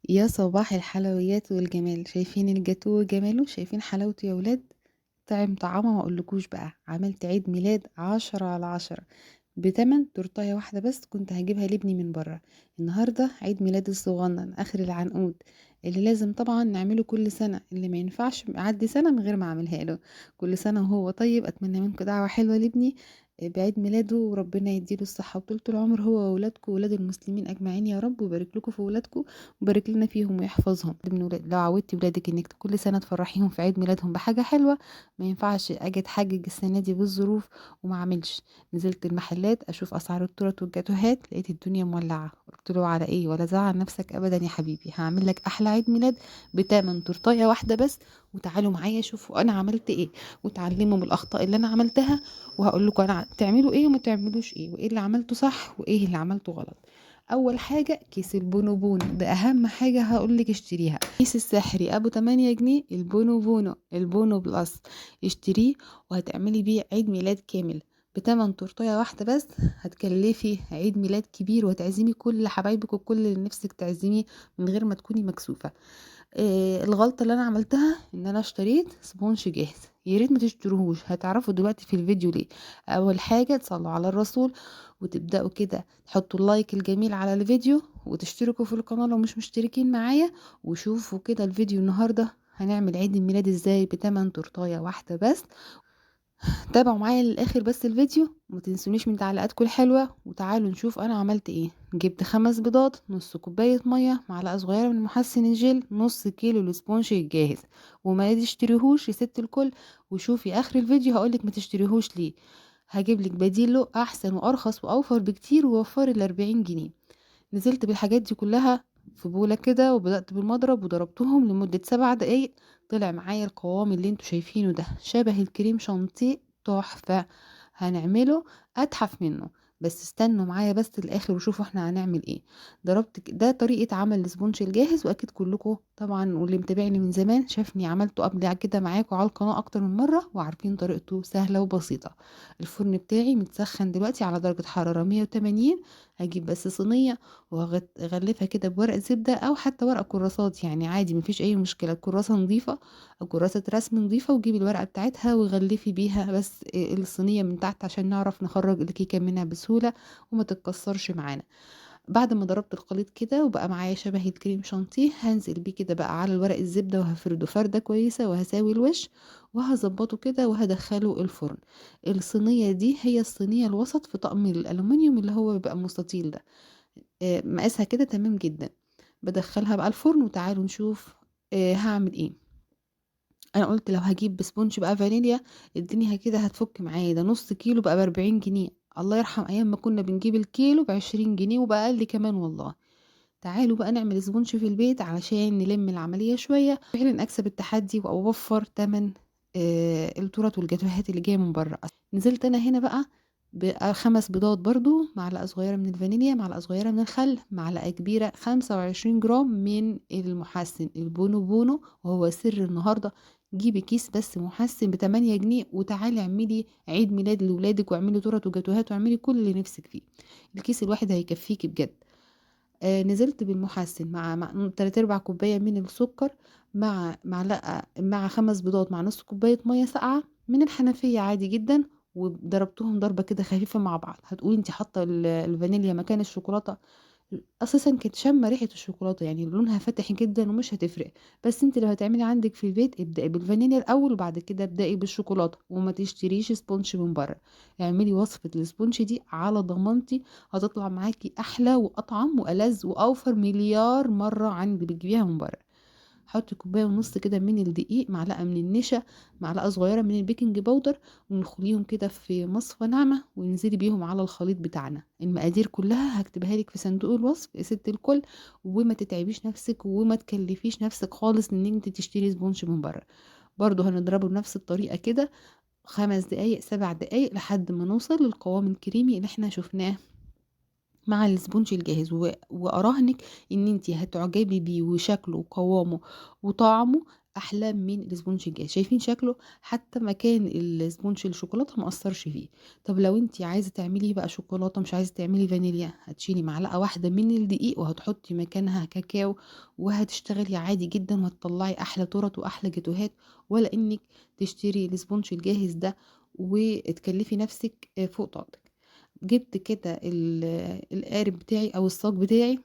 يا صباح الحلويات والجمال. شايفين الجاتوه وجماله؟ شايفين حلاوته يا ولاد؟ طعم طعامه ما اقولكوش بقى. عملت عيد ميلاد 10 على 10 بتمن تورتايه واحدة بس كنت هجيبها لابني من بره. النهاردة عيد ميلاد الصغنن اخر العنقود اللي لازم طبعا نعمله كل سنة، اللي ما ينفعش اعدي سنة من غير ما اعملها له. كل سنة وهو طيب. اتمنى منكم دعوة حلوة لابني بعيد ميلاده، وربنا يديله الصحة وطولة العمر هو وولادكم وولاد المسلمين اجمعين يا رب، ويبارك لكم في ولادكم ويبارك لنا فيهم ويحفظهم. لو عودتي ولادك انك كل سنة تفرحيهم في عيد ميلادهم بحاجة حلوة، ما ينفعش اجي اتحجج السنة دي بالظروف وما اعملش. نزلت المحلات اشوف اسعار التورت والجاتوهات، لقيت الدنيا مولعة. قلت له على ايه؟ ولا زعل نفسك ابدا يا حبيبي، هعمل لك احلى عيد ميلاد بتمن تورتايه واحدة بس، وتعالوا معايا شوفوا انا عملت ايه وتعلموا من الاخطاء اللي انا عملتها، وهقول لكم انا تعملوا ايه وما تعملوش ايه، وايه اللي عملته صح وايه اللي عملته غلط. اول حاجة كيس البونوبونو، ده اهم حاجة هقول لك اشتريها. كيس السحري ابو 8 جنيه، البونوبونو البونو بلس، اشتريه وهتعملي بيه عيد ميلاد كامل بتمن تورتايه واحدة بس. هتكلفي عيد ميلاد كبير وهتعزمي كل حبايبك وكل اللي نفسك تعزميه من غير ما تكوني مكسوفه. الغلطة اللي انا عملتها ان انا اشتريت sponge جاهز، يا ريت ما تشتروهوش، هتعرفوا دلوقتي في الفيديو ليه. اول حاجة تصلوا على الرسول وتبداوا كده تحطوا ال like الجميل على الفيديو وتشتركوا في القناة لو مش مشتركين معايا، وشوفوا كده الفيديو النهارده هنعمل عيد الميلاد ازاي بتمن تورتايه واحدة بس. تابعوا معايا للاخر بس الفيديو، وما تنسونيش من تعليقاتكم الحلوة، وتعالوا نشوف انا عملت ايه. جبت 5 بيضات، نص كوباية مية، معلقه صغيرة من محسن الجيل، نص كيلو ال sponge الجاهز، وما تشتريهوش يا ست الكل. وشوفي اخر الفيديو هقولك ما تشتريهوش ليه، هجيب لك بديل له احسن وارخص واوفر بكتير، ووفري ال 40 جنيه. نزلت بالحاجات دي كلها في بوله كده، وبدات بالمضرب وضربتهم لمدة 7 دقايق. طلع معايا القوام اللي انتوا شايفينه ده، شبه الكريم شانتيه، تحفة. هنعمله اتحف منه، بس استنوا معايا بس للاخر وشوفوا احنا هنعمل ايه. ضربت ده طريقه عمل ال sponge الجاهز، واكيد كلكم طبعا واللي متابعني من زمان شافني عملته قبل كده معاكم على القناة اكتر من مرة، وعارفين طريقته سهلة وبسيطة. الفرن بتاعي متسخن دلوقتي على درجه حرارة 180. هجيب بس صينية وهغلفها كده بورق زبدة او حتى ورق كراسات، يعني عادي مفيش اي مشكلة، كراسة نظيفة او كراسة رسم نظيفة، وجيبي الورقة بتاعتها وغلفي بيها بس الصينية من تحت عشان نعرف نخرج الكيكه منها بسهولة وما تتكسرش معانا. بعد ما ضربت الخليط كده وبقى معايا شبه الكريم شانتيه، هنزل بيه كده بقى على الورق الزبدة وهفرده فرده كويسة وهساوي الوش وهظبطه كده وهدخله الفرن. الصينية دي هي الصينية الوسط في طقم الالومنيوم اللي هو بيبقى مستطيل ده، مقاسها كده تمام جدا. بدخلها بقى الفرن وتعالوا نشوف هعمل ايه. انا قلت لو هجيب sponge بقى فانيليا الدنيا كده هتفك معايا، ده نص كيلو بقى ب40 جنيه، الله يرحم ايام ما كنا بنجيب الكيلو ب20 جنيه وبأقل كمان والله. تعالوا بقى نعمل sponge في البيت علشان نلم العملية شوية، فعلا اكسب التحدي واوفر تمن التورت والجاتوهات اللي جاية من بره. نزلت انا هنا بقى ب5 بيضات برضو، معلقة صغيرة من الفانيليا، معلقة صغيرة من الخل، معلقة كبيرة 25 جرام من المحسن البونو بونو، وهو سر النهاردة. جيبي كيس بس محسن ب8 جنيه وتعالي اعملي عيد ميلاد لولادك، واعملي تورت وجاتوهات واعملي كل اللي نفسك فيه. الكيس الواحد هيكفيكي بجد. نزلت بالمحسن مع 3/4 كوباية من السكر، مع معلقة، مع 5 بيضات، مع نص كوباية مية ساقعة من الحنفية عادي جدا، وضربتهم ضربة كده خفيفة مع بعض. هتقولي انتي حاطة الفانيليا مكان الشوكولاتة، اساسا كانت شامة ريحه الشوكولاتة، يعني لونها فاتح جدا ومش هتفرق. بس انت لو هتعملي عندك في البيت ابدأي بالفانيليا الاول وبعد كده ابدأي بالشوكولاته، وما تشتريش sponge من بره. اعملي وصفه ال sponge دي على ضمانتي، هتطلع معاكي احلى واطعم والذ واوفر مليار مرة عن اللي بتجيبيها من بره. حطي كوباية ونص كده من الدقيق، معلقه من النشا، معلقه صغيرة من ال baking powder، ونخليهم كده في مصفى ناعمة وننزلي بيهم على الخليط بتاعنا. المقادير كلها هكتبها لك في صندوق الوصف يا ست الكل، وما تتعبيش نفسك وما تكلفيش نفسك خالص ان انت تشتري sponge من بره. برضو هنضربه بنفس الطريقة كده 5 دقايق 7 دقايق لحد ما نوصل للقوام الكريمي اللي احنا شفناه مع ال sponge الجاهز. واراهنك ان انتي هتعجبي بيه وشكله وقوامه وطعمه احلى من ال sponge الجاهز. شايفين شكله؟ حتى مكان ال sponge الشوكولاتة ما اثرش فيه. طب لو انت عايزه تعملي بقى شوكولاتة مش عايزه تعملي فانيليا، هتشيلي معلقه واحدة من الدقيق وهتحطي مكانها كاكاو، وهتشتغلي عادي جدا، وهتطلعي احلى تورت واحلى جاتوهات، ولا انك تشتري ال sponge الجاهز ده وتكلفي نفسك فوق طاقتك. جبت كده القارب بتاعي او الصاج بتاعي،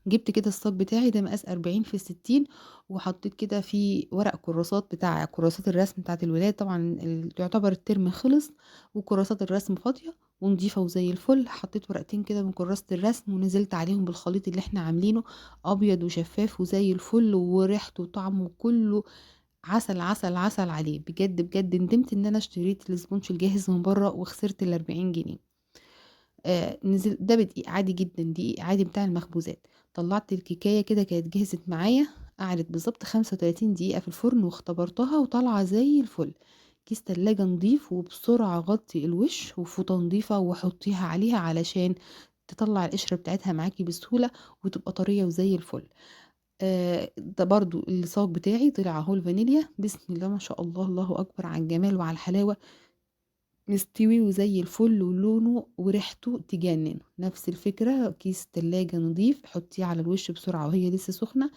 جبت كده الصاج بتاعي ده مقاس 40 في 60، وحطيت كده في ورق كراسات بتاع كراسات الرسم بتاعت الولاد. طبعا يعتبر الترم خلص وكراسات الرسم فاضية ونضيفه وزي الفل. حطيت ورقتين كده من كراسة الرسم ونزلت عليهم بالخليط اللي احنا عاملينه، ابيض وشفاف وزي الفل، وريحته وطعمه كله عسل عسل عسل عليه. بجد بجد ندمت ان انا اشتريت ال sponge الجاهز من بره وخسرت ال 40 جنيه. نزل ده بدقيق عادي جدا، دقيق عادي بتاع المخبوزات. طلعت الكيكايه كده كانت جهزت معايا، قعدت بالظبط 35 دقيقة في الفرن واختبرتها وطالعه زي الفل. كيس تلاجة نضيف، وبسرعة غطي الوش وفوطه نضيفه وحطيها عليها علشان تطلع القشرة بتاعتها معاكي بسهولة وتبقى طرية وزي الفل. ده برضو الصاج بتاعي طلع اهو الفانيليا، بسم الله ما شاء الله، الله اكبر على الجمال وعلى الحلاوة، مستوي وزي الفل ولونه وريحته تجنن. نفس الفكرة، كيس تلاجة نظيف حطيه على الوش بسرعة وهي لسه سخنة،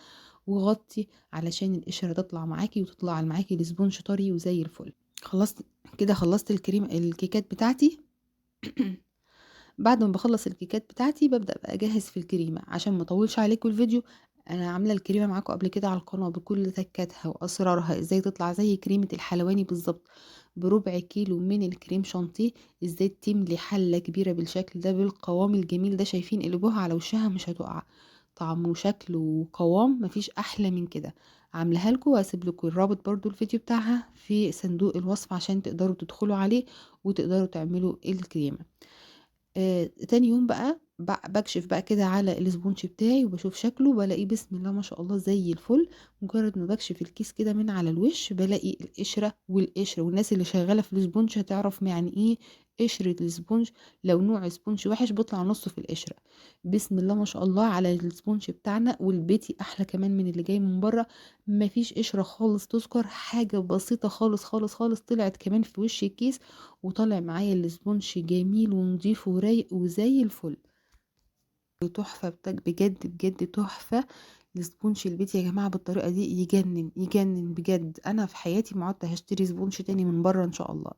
وغطي علشان القشرة تطلع معاكي وتطلع معاكي ال sponge طري وزي الفل. خلصت كده، خلصت الكريم الكيكات بتاعتي. بعد ما بخلص الكيكات بتاعتي ببدأ بقى اجهز في الكريمة. عشان ما اطولش عليكم الفيديو، انا عامله الكريمة معاكم قبل كده على القناة بكل تكاتها واسرارها، ازاي تطلع زي كريمة الحلواني بالظبط، بربع كيلو من الكريم شانتيه، ازاي تملي حله كبيرة بالشكل ده بالقوام الجميل ده. شايفين قلبوها على وشها مش هتقع، طعم وشكل وقوام مفيش احلى من كده. عاملاها لكم واسيب لكم الرابط برضو الفيديو بتاعها في صندوق الوصف عشان تقدروا تدخلوا عليه وتقدروا تعملوا الكريمة. تاني يوم بقى بكشف بقى كده على ال sponge بتاعي وبشوف شكله، بلاقيه بسم الله ما شاء الله زي الفل. مجرد ما بكشف الكيس كده من على الوش بلاقي القشرة والقشره، والناس اللي شغالة في ال sponge هتعرف يعني ايه قشرة ال sponge. لو نوع sponge وحش بيطلع نصه في القشرة. بسم الله ما شاء الله على ال sponge بتاعنا، والبيتي احلى كمان من اللي جاي من بره، مفيش قشرة خالص تذكر، حاجة بسيطة خالص خالص خالص طلعت كمان في وش الكيس، وطالع معايا ال sponge جميل ونضيف ورايق وزي الفل، تحفة بجد بجد تحفة. ال sponge البيتي يا جماعة بالطريقة دي يجنن يجنن بجد. انا في حياتي ما عدت هشتري sponge تاني من بره ان شاء الله.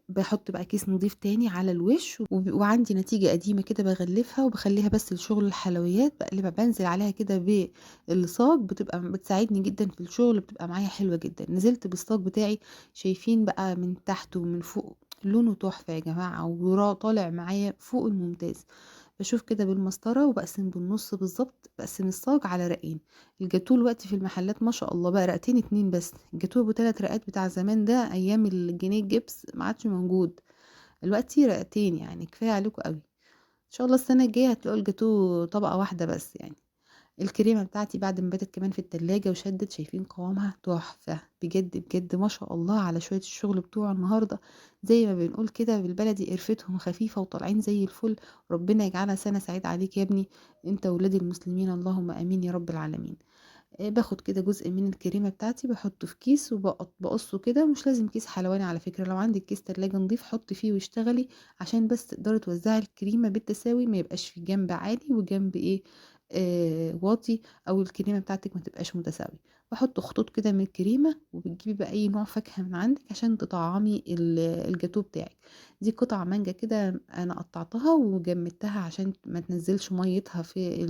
بحط بقى كيس نضيف تاني على الوش، وعندي نتيجة قديمة كده بغلفها وبخليها بس لشغل الحلويات، بقلبها بنزل عليها كده بالصاج، بتبقى بتساعدني جدا في الشغل، بتبقى معايا حلوة جدا. نزلت بالصاج بتاعي، شايفين بقى من تحت ومن فوق لونه تحفة يا جماعة، وراه طالع معايا فوق الممتاز. بشوف كده بالمسطرة وبقسم بالنص بالظبط، بقسم الصاج على رقين. الجاتوه الوقت في المحلات ما شاء الله بقى رقتين اتنين بس، الجاتوه ابو 3 رقات بتاع زمان ده ايام الجنيه الجبس ما عادش موجود، دلوقتي رقتين يعني كفاية عليكم قوي. ان شاء الله السنة الجاية هتلاقوا الجاتوه طبقه واحدة بس. يعني الكريمة بتاعتي بعد ما باتت كمان في التلاجة وشدت، شايفين قوامها تحفة بجد بجد ما شاء الله على شوية الشغل بتوع النهارده. زي ما بنقول كده بالبلدي قرفتهم خفيفة وطالعين زي الفل. ربنا يجعلها سنة سعيدة عليك يا ابني انت وولاد المسلمين، اللهم امين يا رب العالمين. باخد كده جزء من الكريمة بتاعتي بحطه في كيس وبقصة كده، مش لازم كيس حلواني على فكرة، لو عندك كيس تلاجة نضيف حطي فيه واشتغلي عشان بس تقدري توزعي الكريمة بالتساوي، ما يبقاش في جنب عالي وجنب ايه واطي، او الكريمة بتاعتك ما تبقاش متساوية. بحط خطوط كده من الكريمة، وبتجيبي بقى اي نوع فاكهة من عندك عشان تطعمي الجاتوه بتاعك. دي قطع مانجا كده انا قطعتها وجمدتها عشان ما تنزلش ميتها في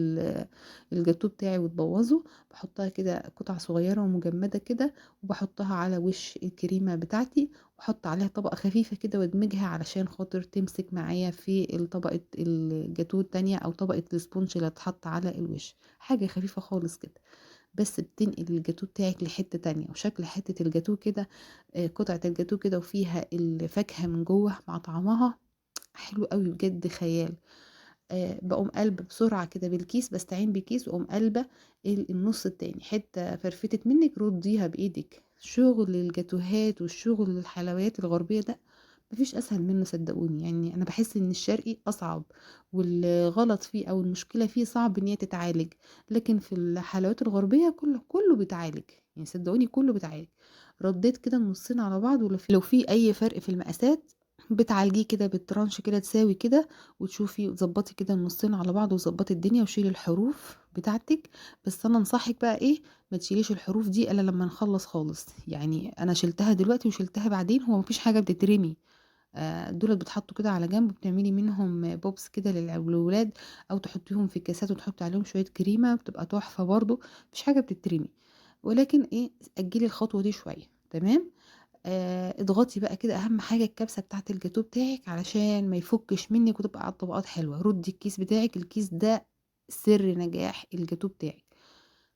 الجاتوه بتاعي وتبوظه. بحطها كده قطع صغيرة ومجمده كده، وبحطها على وش الكريمة بتاعتي، واحط عليها طبقه خفيفة كده وادمجها علشان خاطر تمسك معايا في طبقه الجاتوه التانية او طبقه ال sponge اللي هتحط على الوش. حاجة خفيفة خالص كده، بس بتنقل الجاتوه بتاعك لحته تانية، وشكل حتة الجاتوه كده، قطعه الجاتوه كده وفيها الفاكهة من جوه مع طعمها حلو قوي بجد خيال. بقوم قلب بسرعة كده بالكيس، بستعين بكيس واقوم قلبه النص التاني، حتة فرفتت منك رديها بايدك. شغل الجاتوهات والشغل الحلويات الغربية ده مفيش اسهل منه صدقوني. يعني انا بحس ان الشرقي اصعب، والغلط فيه او المشكلة فيه صعب ان هي تتعالج، لكن في الحلويات الغربية كله كله بيتعالج، يعني صدقوني كله بيتعالج. رديت كده النصين على بعض، ولو في اي فرق في المقاسات بتعالجيه كده بالترانش كده، تساوي كده وتشوفي وتظبطي كده النصين على بعض وتظبطي الدنيا وشيلي الحروف بتاعتك. بس انا انصحك بقى ايه، ما تشيليش الحروف دي الا لما نخلص خالص. يعني انا شلتها دلوقتي وشلتها بعدين، هو مفيش حاجة بتترمي، دول بتحطوا كده على جنب، وبتعملي منهم pops كده للولاد، او تحطيهم في كاسات وتحطي عليهم شوية كريمة، بتبقى تحفة برضو، مفيش حاجة بتترمي. ولكن ايه، اجلي الخطوة دي شوية، تمام. اضغطي بقى كده، اهم حاجة الكبسه بتاعه الجاتوه بتاعك علشان ما يفكش منك وتبقى على الطبقات حلوة. ردي الكيس بتاعك، الكيس ده سر نجاح الجاتوه بتاعك،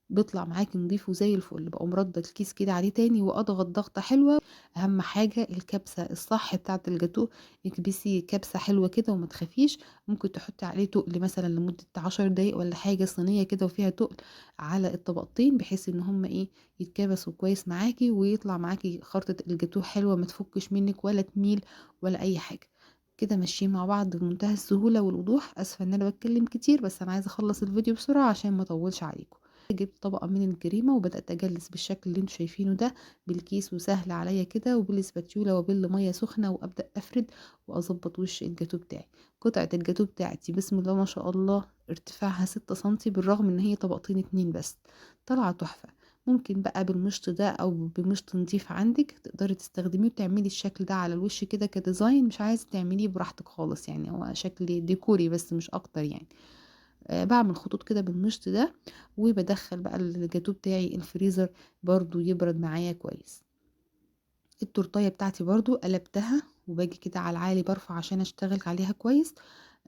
بيطلع معاكي نضيف وزي الفل. بقوم رده الكيس كده عليه تاني واضغط ضغطه حلوة. اهم حاجة الكبسه الصح بتاعه الجاتوه، اكبسي كبسة حلوة كده وما تخافيش. ممكن تحطي عليه تقل مثلا لمدة 10 دقايق ولا حاجة، صينية كده وفيها تقل على الطبقتين، بحيث ان هم ايه يتكبسوا كويس معاكي، ويطلع معاكي خرطه الجاتوه حلوة ما تفكش منك ولا تميل ولا اي حاجة. كده ماشيين مع بعض بمنتهى السهولة والوضوح. اسفه ان انا بتكلم كتير، بس انا عايزه اخلص الفيديو بسرعة عشان ما اطولش عليكم. جبت طبقة من الكريمة وبدأت أجلس بالشكل اللي انتوا شايفينه ده بالكيس، وسهل عليا كده، وبالسباتيولا وبال مية سخنة، وأبدأ أفرد وأظبط وش الجاتو بتاعي. قطعة الجاتو بتاعتي بسم الله ما شاء الله ارتفاعها 6 سنتي، بالرغم ان هي طبقتين 2 بس، طالعة تحفة. ممكن بقى بالمشط ده او بمشط نضيف عندك تقدري تستخدميه وتعملي الشكل ده على الوش كده ك design، مش عايزة تعمليه براحتك خالص، يعني هو شكل ديكوري بس مش اكتر يعني. بعمل خطوط كده بالمشط ده، وبدخل بقى الجاتو بتاعي الفريزر برضو يبرد معايا كويس. التورتايه بتاعتي برضو قلبتها، وباجي كده على العالي برفع عشان اشتغل عليها كويس.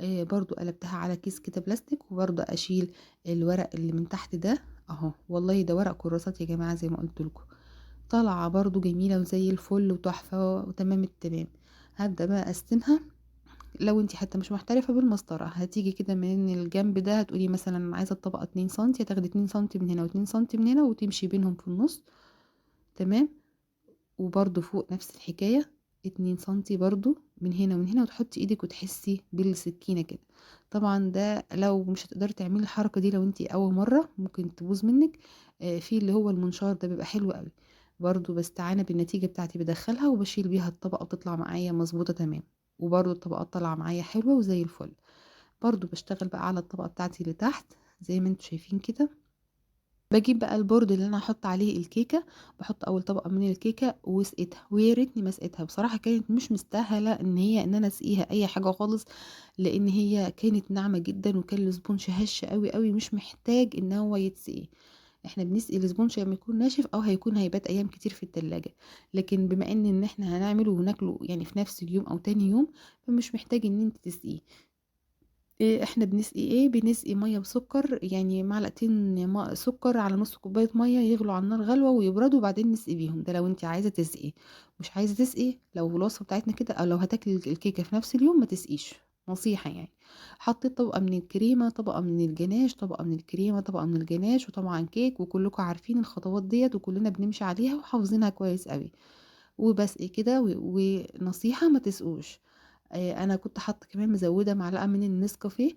برضو قلبتها على كيس كده بلاستيك، وبرضو اشيل الورق اللي من تحت ده اهو. والله ده ورق كراسات يا جماعة زي ما قلت لكم، طالعه برضو جميلة وزي الفل وتحفه وتمام التمام. هبدا بقى اقسمها. لو انتي حتى مش محترفه بالمسطره هتيجي كده من الجنب ده، هتقولي مثلا عايزه الطبقة 2 سنتي، هتاخدي 2 سنتي من هنا و2 سنتي من هنا وتمشي بينهم في النص، تمام. وبرده فوق نفس الحكاية 2 سنتي برده من هنا ومن هنا، وتحطي ايدك وتحسي بالسكينة كده. طبعا ده لو مش هتقدري تعملي الحركة دي لو انتي اول مرة ممكن تبوظ منك. في اللي هو المنشار ده بيبقى حلو قوي برده، بستعانه بالنتيجة بتاعتي، بدخلها وبشيل بيها الطبقة بتطلع معايا مظبوطة تمام. وبرده الطبقات طالعه معايا حلوة وزي الفل. برده بشتغل بقى على الطبقة بتاعتي اللي تحت زي ما انتم شايفين كده. بجيب بقى ال board اللي انا هحط عليه الكيكه، بحط اول طبقه من الكيكه وسقيتها، ويا ريتني ما سقيتها بصراحة، كانت مش مستاهلة ان انا اسقيها اي حاجة خالص، لان هي كانت ناعمة جدا وكان ال sponge هش قوي قوي، مش محتاج ان هو يتسقي. احنا بنسقي ال sponge لما يكون ناشف او هيكون هيبات ايام كتير في التلاجة، لكن بما ان احنا هنعمله وناكله يعني في نفس اليوم او تاني يوم، فمش محتاج ان انت تسقيه. إيه احنا بنسقي ايه؟ بنسقي مية بسكر، يعني معلقتين سكر على نص كوباية مية، يغلوا على النار غلوه ويبردوا وبعدين نسقي بيهم. ده لو انت عايزه تسقي. مش عايزه تسقي لو الوصفة بتاعتنا كده، او لو هتاكلي الكيكه في نفس اليوم ما تسقيش، نصيحة يعني. حطيت طبقه من الكريمة، طبقه من الجناش، طبقه من الكريمة، طبقه من الجناش، وطبعا كيك، وكلكم عارفين الخطوات ديت وكلنا بنمشي عليها وحافظينها كويس قوي. وبسقي كده، ونصيحة ما تسقوش. انا كنت حاطه كمان مزوده معلقه من النسكافيه،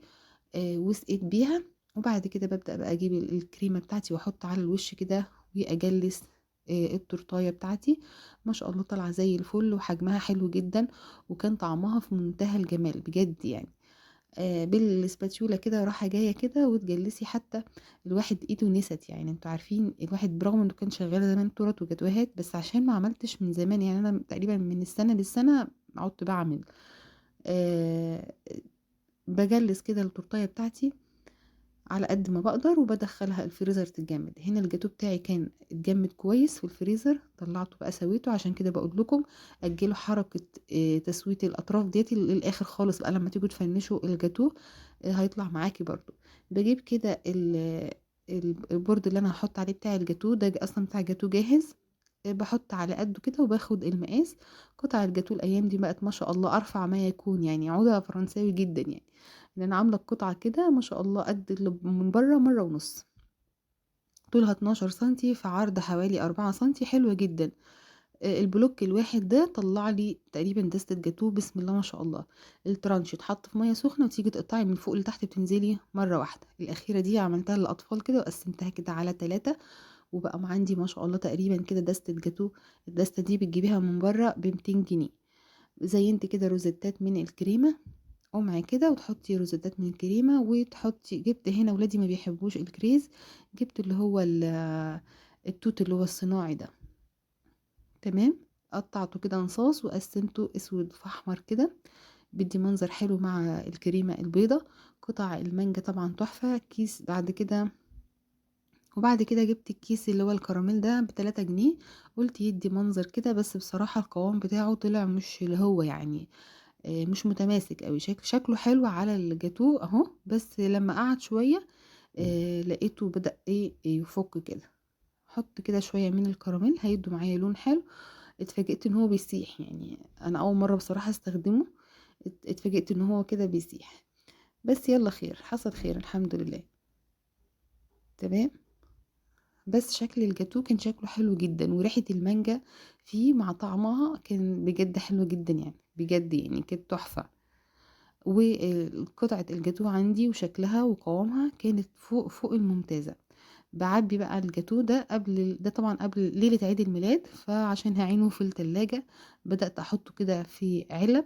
وسقيت بيها. وبعد كده ببدا بقى اجيب الكريمة بتاعتي واحط على الوش كده واجلس التورتايه بتاعتي. ما شاء الله طالعه زي الفل وحجمها حلو جدا، وكان طعمها في منتهى الجمال بجد يعني. بالسباتيولا كده راحة جاية كده وتجلسي، حتى الواحد ايده نست يعني، انتوا عارفين الواحد برغم انه كان شغال زمان تورت وجاتوهات، بس عشان ما عملتش من زمان يعني، انا تقريبا من السنة للسنة قعدت بعمل. بجلس كده التورتايه بتاعتي على قد ما بقدر وبدخلها الفريزر تتجمد. هنا الجاتو بتاعي كان اتجمد كويس في الفريزر، طلعته بقى سويته. عشان كده بقول لكم اجلوا حركة تسويه الاطراف ديت للاخر خالص بقى، لما تيجوا تفنشوا الجاتو هيطلع معاكي برضو. بجيب كده ال board اللي انا هحط عليه بتاع الجاتو ده، اصلا بتاع الجاتو جاهز، بحط على قده كده وباخد المقاس. قطع الجاتو الايام دي بقت ما شاء الله ارفع ما يكون يعني، عودة فرنساوي جدا يعني، ان انا عامله القطعة كده ما شاء الله قد اللي من بره مرة ونص، طولها 12 سنتي في عرض حوالي 4 سنتي، حلوة جدا. البلوك الواحد ده طلع لي تقريبا دستة جاتوه بسم الله ما شاء الله. الترانش يتحط في مية سخنة وتيجي تقطعي من فوق لتحت، بتنزلي مرة واحدة. الاخيرة دي عملتها للاطفال كده وقسمتها كده على 3، وبقى عندي ما شاء الله تقريبا كده دستة جاتوه. الدستة دي بتجيبيها من بره ب200 جنيه. زينت كده روزتات من الكريمة، قمع كده وتحطي روزتات من الكريمة وتحطي. جبت هنا ولادي ما بيحبوش الكريز، جبت اللي هو التوت اللي هو الصناعي ده، تمام. قطعته كده نصاص وقسمته اسود في احمر كده، بدي منظر حلو مع الكريمة البيضة. قطع المانجا طبعا تحفة. كيس بعد كده، وبعد كده جبت الكيس اللي هو الكراميل ده ب3 جنيه، قلت يدي منظر كده، بس بصراحة القوام بتاعه طلع مش اللي هو يعني مش متماسك قوي. شكله حلو على الجاتوه اهو، بس لما قعد شوية لقيته بدأ يفك كده. حط كده شوية من الكراميل هيدوا معايا لون حلو. اتفاجئت ان هو بيسيح، يعني انا اول مرة بصراحة استخدمه، اتفاجئت ان هو كده بيسيح، بس يلا خير، حصل خير الحمد لله، تمام. بس شكل الجاتوه كان شكله حلو جدا، وريحة المانجا فيه مع طعمها كان بجد حلو جدا، يعني بجد يعني كانت تحفة. وقطعة الجاتوه عندي وشكلها وقوامها كانت فوق الممتازة. بعبي بقى الجاتوه ده قبل ده طبعا قبل ليلة عيد الميلاد، فعشان هعينه في التلاجة بدأت احطه كده في علب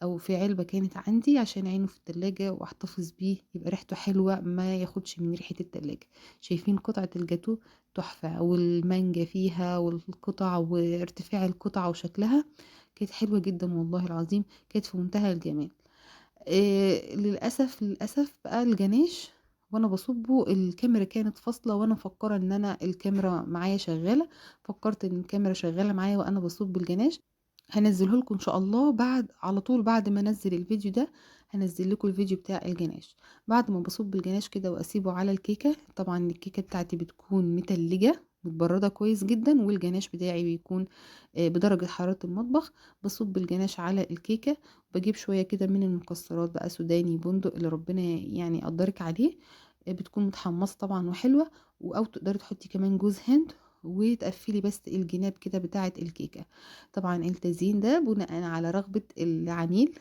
او في علبة كانت عندي عشان اعينه في التلاجة واحتفظ بيه، يبقى ريحته حلوة ما ياخدش من ريحة التلاجة. شايفين قطعة الجاتوه تحفة، والمانجا فيها والقطع وارتفاع القطع وشكلها كانت حلوة جدا والله العظيم، كانت في منتهى الجمال. للأسف بقى الجناش وانا بصبه الكاميرا كانت فاصلة، وانا مفكرة ان انا الكاميرا معايا شغالة، فكرت ان الكاميرا شغالة معايا وانا بصب الجناش. هنزله لكم ان شاء الله بعد على طول، بعد ما انزل الفيديو ده هنزل لكم الفيديو بتاع الجناش. بعد ما بصب الجناش كده واسيبه على الكيكة، طبعا الكيكة بتاعتي بتكون متلجة متبردة كويس جدا، والجناش بتاعي بيكون بدرجة حرارة المطبخ. بصب الجناش على الكيكة، وبجيب شوية كده من المكسرات بقى، سوداني بندق اللي ربنا يعني قدرك عليه، بتكون متحمصة طبعا وحلوة، أو تقدري تحطي كمان جوز هند، وتقفلي بس الجناب كده بتاعة الكيكة. طبعا التزيين ده بناء على رغبة العميل،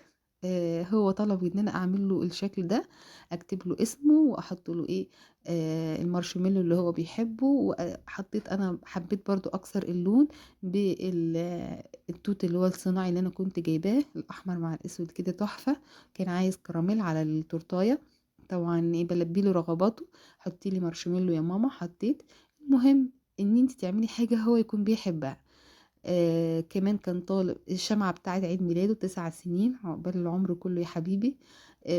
هو طلب ان انا اعمل له الشكل ده، اكتب له اسمه واحط له ايه المارشميلو اللي هو بيحبه. وحطيت انا حبيت برضو اكسر اللون بالتوت اللي هو الصناعي اللي انا كنت جايباه، الاحمر مع الاسود كده تحفة. كان عايز كراميل على التورتايه، طبعا ايه بلبي له رغباته، حطي لي مارشميلو يا ماما، حطيت. المهم ان انت تعملي حاجة هو يكون بيحبها. كمان كان طالب الشمعة بتاعت عيد ميلاده 9 سنين، عقبال العمر كله يا حبيبي.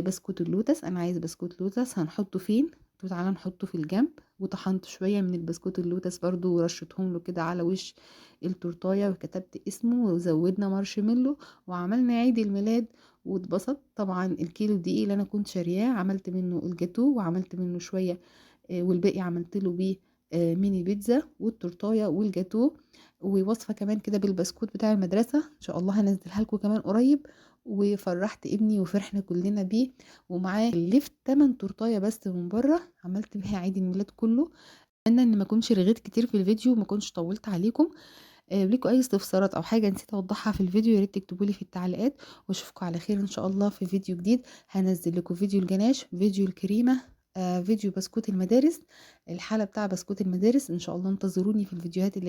بسكوت اللوتس، انا عايز بسكوت لوتس، هنحطه فين؟ قلت تعالى نحطه في الجنب. وطحنت شوية من البسكوت اللوتس برضو ورشتهم له كده على وش التورتاية، وكتبت اسمه، وزودنا مارشميلو، وعملنا عيد الميلاد واتبسط. طبعا الكيلو الدقيق اللي انا كنت شارياه عملت منه الجاتو، وعملت منه شوية، والباقي عملت له بيه ميني بيتزا والتورتايه والجاتو، ووصفه كمان كده بالبسكوت بتاع المدرسة ان شاء الله هنزلها لكم كمان قريب. وفرحت ابني وفرحنا كلنا بيه، ومعاه اللفت 8 تورتايه بس من بره عملت بيها عيد الميلاد كله. اتمنى ان ما اكونش رغيت كتير في الفيديو وما اكونش طولت عليكم. ليكوا اي استفسارات او حاجة نسيت اوضحها في الفيديو يا ريت تكتبوا لي في التعليقات، واشوفكم على خير ان شاء الله في فيديو جديد. هنزل لكم فيديو الجناش، فيديو الكريمة، فيديو بسكوت المدارس، الحالة بتاع بسكوت المدارس ان شاء الله. انتظروني في الفيديوهات اللي